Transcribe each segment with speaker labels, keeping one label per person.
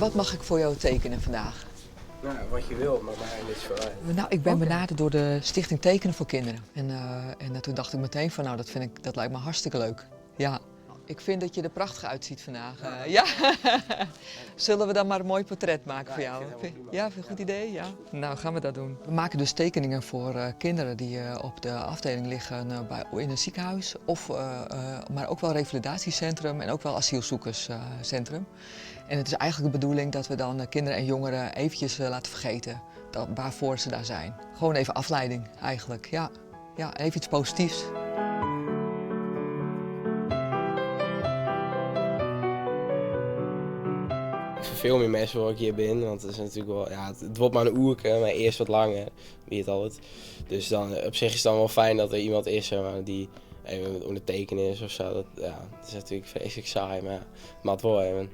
Speaker 1: Wat mag ik voor jou tekenen vandaag?
Speaker 2: Nou, wat je wil, maar mij niks vooruit.
Speaker 1: Nou, ik ben benaderd door de Stichting Tekenen voor Kinderen. En, en toen dacht ik meteen van, nou, dat vind ik, dat lijkt me hartstikke leuk. Ja. Ik vind dat je er prachtig uitziet vandaag. Ja. Zullen we dan maar een mooi portret maken voor
Speaker 2: Ja, ik
Speaker 1: jou?
Speaker 2: vind het helemaal prima.
Speaker 1: Ja, vind je een goed idee? Ja. Nou, gaan we dat doen. We maken dus tekeningen voor kinderen die op de afdeling liggen in een ziekenhuis. Of, maar ook wel revalidatiecentrum en ook wel asielzoekerscentrum. En het is eigenlijk de bedoeling dat we dan kinderen en jongeren eventjes laten vergeten waarvoor ze daar zijn. Gewoon even afleiding eigenlijk, ja. Ja, even iets positiefs.
Speaker 2: Ik verveel me meestal waar ik hier ben, want het is natuurlijk wel, ja, het wordt maar een oerke, maar eerst wat langer, wie het altijd. Dus dan, op zich is het dan wel fijn dat er iemand is, zeg maar, die even ondertekenen is of zo. Dat, ja, het is natuurlijk vreselijk saai, maar ja, het moet wel even.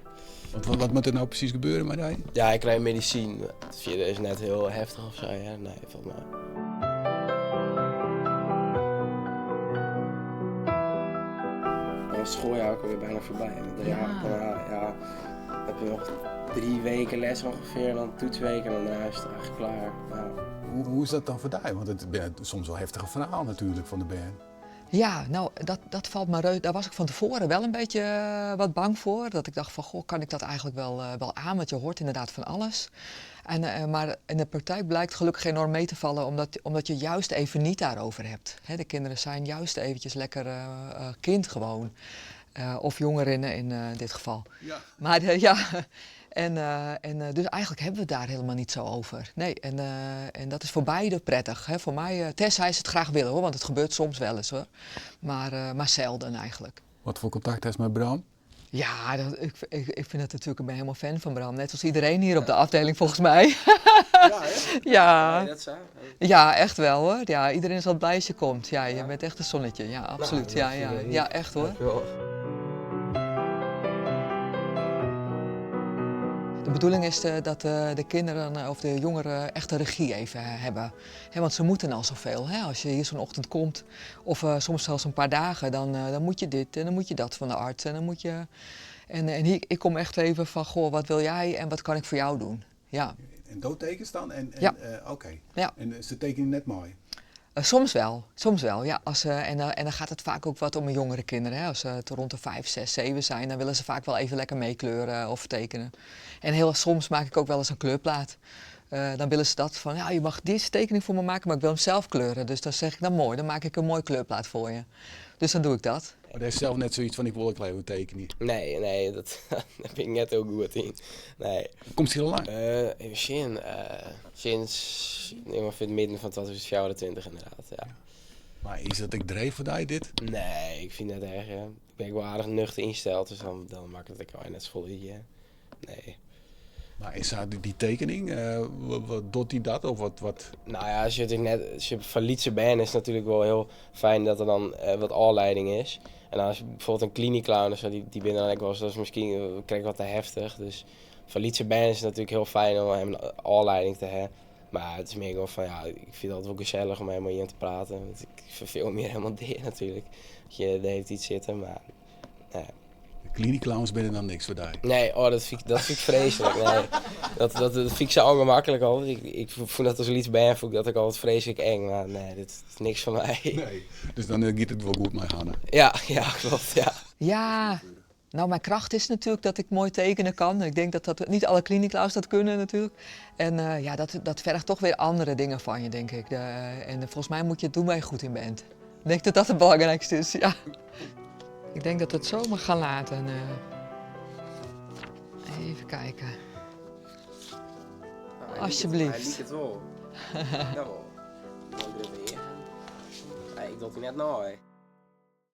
Speaker 3: Want wat moet er nou precies gebeuren met hij?
Speaker 2: Ja, ik krijg medicijn. Het is net heel heftig of zo, ja. Nee, valt mij. Dan is het schooljaar ook alweer bijna voorbij. En dan, ja, daarna, ja, heb je nog 3 weken les ongeveer, en dan toetsweken en dan daarna is het eigenlijk klaar. Ja.
Speaker 3: Hoe is dat dan voor jou? Want het is soms wel heftige verhaal natuurlijk van de bern.
Speaker 1: Ja, nou, dat valt me reu-, daar was ik van tevoren wel een beetje wat bang voor. Dat ik dacht van, goh, kan ik dat eigenlijk wel aan? Want je hoort inderdaad van alles. En, maar in de praktijk blijkt gelukkig enorm mee te vallen, omdat je juist even niet daarover hebt. Hè, de kinderen zijn juist eventjes lekker kind gewoon. Of jongerinnen in dit geval. Maar ja, en en dus eigenlijk hebben we het daar helemaal niet zo over. Nee, en dat is voor beide prettig. Hè. Voor mij, tenzij ze het graag willen hoor, want het gebeurt soms wel eens hoor. Maar zelden eigenlijk.
Speaker 3: Wat voor contact heeft met Bram?
Speaker 1: Ja, ik vind het natuurlijk, ik ben helemaal fan van Bram. Net als iedereen hier op de afdeling volgens mij.
Speaker 2: Ja, hè?
Speaker 1: Ja.
Speaker 2: Nee, dat zou.
Speaker 1: Ja, echt wel hoor. Ja, iedereen is altijd blij als je komt. Ja, je bent echt een zonnetje. Ja, absoluut.
Speaker 2: Nou,
Speaker 1: Ja,
Speaker 2: dat
Speaker 1: ja.
Speaker 2: vind ik
Speaker 1: Ja,
Speaker 2: lief.
Speaker 1: echt hoor.
Speaker 2: Dankjewel.
Speaker 1: De bedoeling is dat de kinderen of de jongeren echt de regie even hebben. Hè, want ze moeten al zoveel. Hè? Als je hier zo'n ochtend komt, of soms zelfs een paar dagen, dan moet je dit en dan moet je dat van de arts. En dan moet je... En hier, ik kom echt even van, goh, wat wil jij en wat kan ik voor jou doen? Ja.
Speaker 3: En doodtekens dan?
Speaker 1: Ja.
Speaker 3: Oké.
Speaker 1: Ja.
Speaker 3: En ze tekenen net mooi?
Speaker 1: Soms wel, soms wel, ja. En dan gaat het vaak ook wat om de jongere kinderen. Hè. Als ze rond de 5, 6, 7 zijn, dan willen ze vaak wel even lekker meekleuren of tekenen. En heel soms maak ik ook wel eens een kleurplaat. Dan willen ze dat van, ja, je mag deze tekening voor me maken, maar ik wil hem zelf kleuren. Dus dan zeg ik, nou mooi, dan maak ik een mooie kleurplaat voor je. Dus dan doe ik dat.
Speaker 3: Maar hij is zelf net zoiets van, ik wil ook even tekenen.
Speaker 2: Nee, nee, daar ben ik net ook goed in. Nee.
Speaker 3: Komt hij al lang?
Speaker 2: Even zien, sinds ongeveer het midden van 2024 inderdaad, ja.
Speaker 3: Maar is dat ik dreef voor die dit?
Speaker 2: Nee, ik vind dat erg, ja. Ik ben wel aardig nuchter ingesteld, dus dan maakt het ook wel net zo vol hè. Nee.
Speaker 3: Maar is dat die tekening, wat doet hij dat of wat, wat?
Speaker 2: Nou ja, als je natuurlijk net, als je van Lietse bent, is het natuurlijk wel heel fijn dat er dan wat afleiding is. En als je bijvoorbeeld een kliniekclown of zo, die binnen dan ook was, dat is misschien krijg ik wat te heftig. Dus van Lietse bent is het natuurlijk heel fijn om hem een afleiding te hebben. Maar het is meer gewoon van, ja, ik vind het altijd wel gezellig om helemaal hier aan te praten. Want ik verveel me hier helemaal deer natuurlijk. Dat je de hele tijd zitten, maar... Ja.
Speaker 3: De kliniekclowns binnen dan niks voor jou?
Speaker 2: Nee, oh, dat vind ik vreselijk. Nee. Dat vind ik zo ongemakkelijk altijd. Ik voel dat als iets ben, voel ik dat ook altijd vreselijk eng. Maar nee, dit is niks voor mij.
Speaker 3: Nee, dus dan gaat het wel goed met Hanne.
Speaker 2: Ja, ja, klopt, ja.
Speaker 1: Ja, nou mijn kracht is natuurlijk dat ik mooi tekenen kan. Ik denk dat niet alle kliniekclowns dat kunnen natuurlijk. En ja, dat vergt toch weer andere dingen van je, denk ik. En volgens mij moet je het doen waar je goed in bent. Ik denk dat dat het belangrijkste is, ja. Ik denk dat we het zo maar gaan laten. Even kijken.
Speaker 2: Nou,
Speaker 1: Alsjeblieft.
Speaker 2: Hij liet het wel. Jawel. Ik doe het net nou, hè.